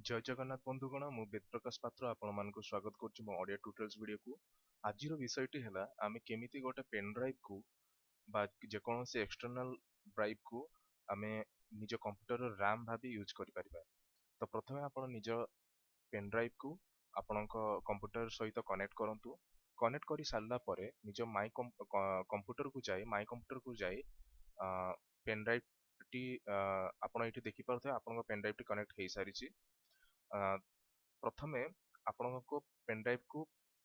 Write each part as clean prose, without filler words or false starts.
ଜୟ ଜଗନ୍ନାଥ ବନ୍ଧୁଗଣ, ମୁଁ ବେଦପ୍ରକାଶ ପାତ୍ର ଆପଣମାନଙ୍କୁ ସ୍ୱାଗତ କରୁଛି ମୋ ଓଡ଼ିଆ ଟ୍ୟୁଟୋରିଆଲ୍ସ ଭିଡ଼ିଓକୁ। ଆଜିର ବିଷୟଟି ହେଲା ଆମେ କେମିତି ଗୋଟେ ପେନ୍ ଡ୍ରାଇଭ୍କୁ ବା ଯେକୌଣସି ଏକ୍ସଟର୍ନାଲ ଡ୍ରାଇଭ୍କୁ ଆମେ ନିଜ କମ୍ପ୍ୟୁଟରର ରାମ୍ ଭାବେ ୟୁଜ୍ କରିପାରିବା। ତ ପ୍ରଥମେ ଆପଣ ନିଜ ପେନ୍ ଡ୍ରାଇଭ୍କୁ ଆପଣଙ୍କ କମ୍ପ୍ୟୁଟର ସହିତ କନେକ୍ଟ କରନ୍ତୁ। କନେକ୍ଟ କରି ସାରିଲା ପରେ ନିଜ ମାଇ କମ୍ପ୍ୟୁଟରକୁ ଯାଇ ମାଇ କମ୍ପ୍ୟୁଟରକୁ ଯାଇ ପେନ୍ ଡ୍ରାଇଭ୍ଟି ଆପଣ ଏଇଠି ଦେଖିପାରୁଥିବେ, ଆପଣଙ୍କ ପେନ୍ ଡ୍ରାଇଭ୍ଟି କନେକ୍ଟ ହେଇସାରିଛି। ପ୍ରଥମେ ଆପଣଙ୍କ ପେନ୍ ଡ୍ରାଇଭ୍କୁ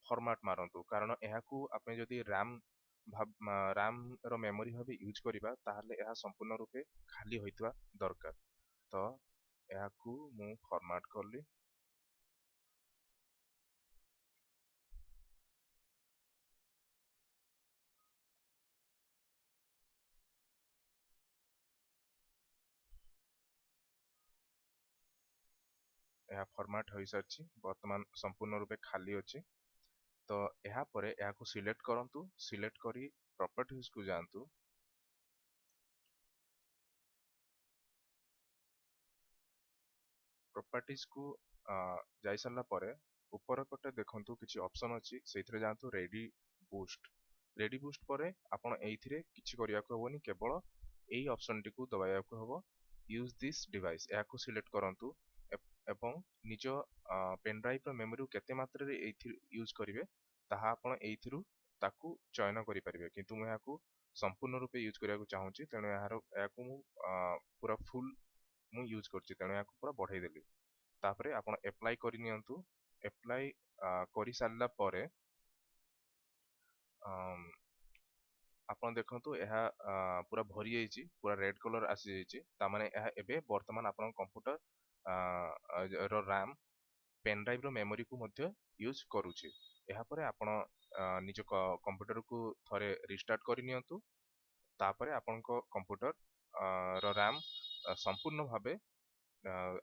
ଫର୍ମାଟ୍ ମାରନ୍ତୁ, କାରଣ ଏହାକୁ ଆମେ ଯଦି ରାମ୍ର ମେମୋରି ଭାବେ ୟୁଜ୍ କରିବା ତାହେଲେ ଏହା ସମ୍ପୂର୍ଣ୍ଣ ରୂପେ ଖାଲି ହୋଇଥିବା ଦରକାର। ତ ଏହାକୁ ମୁଁ ଫର୍ମାଟ୍ କଲି। ଏହା ଫର୍ମାଟ୍ ହୋଇସାରିଛି, ବର୍ତ୍ତମାନ ସମ୍ପୂର୍ଣ୍ଣ ରୂପେ ଖାଲି ଅଛି। ତ ଏହାପରେ ଏହାକୁ ସିଲେକ୍ଟ କରନ୍ତୁ। ସିଲେକ୍ଟ କରି ପ୍ରପର୍ଟିଜକୁ ଯାଆନ୍ତୁ। ପ୍ରପର୍ଟିଜକୁ ଯାଇସାରିଲା ପରେ ଉପର ପଟେ ଦେଖନ୍ତୁ କିଛି ଅପସନ୍ ଅଛି, ସେଇଥିରେ ଯାଆନ୍ତୁ ରେଡି ବୁଷ୍ଟ। ରେଡି ବୁଷ୍ଟ ପରେ ଆପଣ ଏଇଥିରେ କିଛି କରିବାକୁ ହେବନି, କେବଳ ଏଇ ଅପସନ୍ଟିକୁ ଦବାଇବାକୁ ହେବ, ୟୁଜ୍ this device. ଏହାକୁ ସିଲେକ୍ଟ କରନ୍ତୁ ଏବଂ ନିଜ ପେନ୍ ଡ୍ରାଇଭ୍ର ମେମୋରିକୁ କେତେ ମାତ୍ରାରେ ଏଇଥିରୁ ୟୁଜ୍ କରିବେ ତାହା ଆପଣ ଏଇଥିରୁ ତାକୁ ଚୟନ କରିପାରିବେ। କିନ୍ତୁ ମୁଁ ଏହାକୁ ସମ୍ପୂର୍ଣ୍ଣ ରୂପେ ୟୁଜ୍ କରିବାକୁ ଚାହୁଁଛି, ତେଣୁ ଏହାକୁ ମୁଁ ପୁରା ଫୁଲ୍ ମୁଁ ୟୁଜ୍ କରୁଛି, ତେଣୁ ଏହାକୁ ପୁରା ବଢ଼େଇ ଦେଲି। ତାପରେ ଆପଣ ଆପ୍ଲାଏ କରିନିଅନ୍ତୁ। ଆପ୍ଲାଏ କରିସାରିଲା ପରେ ଆପଣ ଦେଖନ୍ତୁ ଏହା ପୁରା ଭରି ଯାଇଛି, ପୁରା ରେଡ୍ କଲର୍ ଆସିଯାଇଛି। ତାମାନେ ଏହା ଏବେ ବର୍ତ୍ତମାନ ଆପଣଙ୍କ କମ୍ପ୍ୟୁଟର ର ରାମ୍ ପେନ୍ ଡ୍ରାଇଭ୍ର ମେମୋରିକୁ ମଧ୍ୟ ୟୁଜ୍ କରୁଛି। ଏହାପରେ ଆପଣ ନିଜ କମ୍ପ୍ୟୁଟରକୁ ଥରେ ରିଷ୍ଟାର୍ଟ କରିନିଅନ୍ତୁ। ତାପରେ ଆପଣଙ୍କ କମ୍ପ୍ୟୁଟର ର ରାମ୍ ସମ୍ପୂର୍ଣ୍ଣ ଭାବେ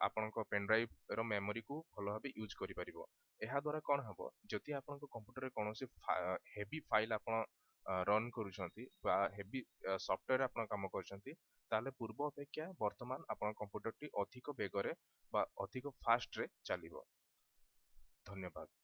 ଆପଣଙ୍କ ପେନ୍ ଡ୍ରାଇଭ୍ର ମେମୋରିକୁ ଭଲ ଭାବେ ୟୁଜ୍ କରିପାରିବ। ଏହାଦ୍ୱାରା କ'ଣ ହେବ, ଯଦି ଆପଣଙ୍କ କମ୍ପ୍ୟୁଟରରେ କୌଣସି ହେଭି ଫାଇଲ୍ ଆପଣ ରନ୍ କରୁଛନ୍ତି ବା ହେଭି ସଫ୍ଟୱେର୍ ଆପଣ କାମ କରୁଛନ୍ତି, ତାହେଲେ ପୂର୍ବ ଅପେକ୍ଷା ବର୍ତ୍ତମାନ ଆପଣଙ୍କ କମ୍ପ୍ୟୁଟରଟି ଅଧିକ ବେଗରେ ବା ଅଧିକ ଫାଷ୍ଟରେ ଚାଲିବ। ଧନ୍ୟବାଦ।